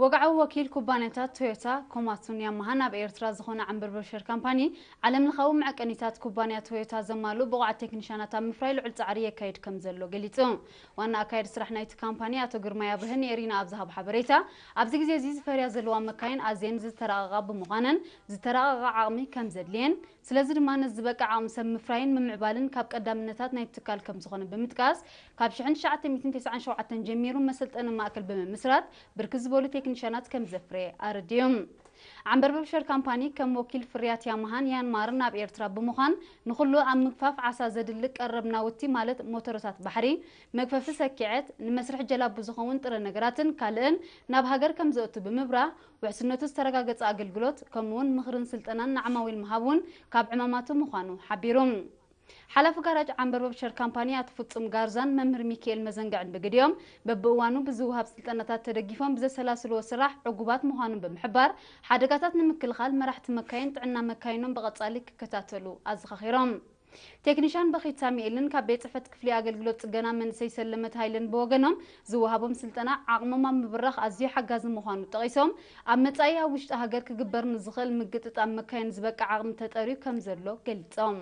ወግዓዊ ወኪል ኩባንያታት ቶዮታ፣ ኮማሱን ያማሃን ኣብ ኤርትራ ዝኾነ ዓንበርበብ ሸር ካምፓኒ፣ ዓለም ለኻዊ መዐቀኒታት ኩባንያ ቶዮታ ዘማልኡ ብቑዓት ቴክኒሻናት ኣብ ምፍራይ ልዑል ጻዕሪ የካይድ ከም ዘሎ ገሊጹ። ዋና ኣካያዲ ስራሕ ናይቲ ካምፓኒ ኣቶ ግርማይ ኣብርሀ ንኤሪና ኣብ ዝሃቦ ሓበሬታ፣ ኣብዚ ግዜ እዚ ዝፈርያ ዘለዋ መካይን ኣዝየን ዝተራቐቓ ብምዃነን ዝተራቐቐ ዓቕሚ ከም ዘድልየን፣ ስለዚ ድማ ነዚ ዝበቅዕ ዓቕሚ ሰብ ምፍራይን ምምዕባልን ካብ ቀዳምነታት ናይቲ ትካል ከም ዝኾነ ብምጥቃስ፣ ካብ ሽሕን ትሽዓተ ሚእትን ተስዓን ሸውዓተን ጀሚሩ መሰልጠኒ ማእከል ብምምስራት ብርክት ዝበሉ ቴክኒሻናት ከም ዘፍረየ ኣረዲኡ። ዓንበርበብ ሸር ካምፓኒ ከም ወኪል ፍርያት ያማሃን ያንማርን ኣብ ኤርትራ ብምዃን ንኹሉ ኣብ ምግፋፍ ዓሳ ዘድሊ ቀረብ ናውቲ ማለት ሞተሮታት ባሕሪ፣ መግፈፊ ሰኪዐት፣ ንመስርሒ ጀላቡ ዝኸውን ጥረ ነገራትን ካልእን ናብ ሃገር ከም ዘእቱ ብምብራህ፣ ውሕስነቱ ዝተረጋገጸ ኣገልግሎት ከምኡውን ምኽርን ስልጠናን ንዓማዊል ምሃብ እውን ካብ ዕማማቱ ምዃኑ ሓቢሩ። ሓላፊ ጋራጅ ዓንበርበብ ሸር ካምፓኒ ኣቶ ፍጹም ጋርዛን መምህር ሚካኤል መዘንግዕን ብግዲኦም፣ በብእዋኑ ብዝወሃብ ስልጠናታት ተደጊፎም ብዘሰላስልዎ ስራሕ ዕጉባት ምዃኖም ብምሕባር፣ ሓደጋታት ንምክልኻል መራሕቲ መካይን ጥዕና መካይኖም ብቐጻሊ ክከታተሉ ኣዘኻኺሮም። ቴክኒሻን በኺት ሳሙኤልን ካብ ቤት ጽሕፈት ክፍሊ ኣገልግሎት ጽገና መንእሰይ ሰለመት ሃይለን ብወገኖም፣ ዝወሃቦም ስልጠና ዓቕሞም ኣብ ምብራኽ ኣዝዩ ሓጋዚ ምዃኑ ጠቒሶም፣ ኣብ መጻኢ ኣብ ውሽጢ ሃገር ክግበር ንዝኽእል ምግጥጣም መካይን ዝበቅዕ ዓቕሚ ተጠርዩ ከም ዘሎ ገሊጾም።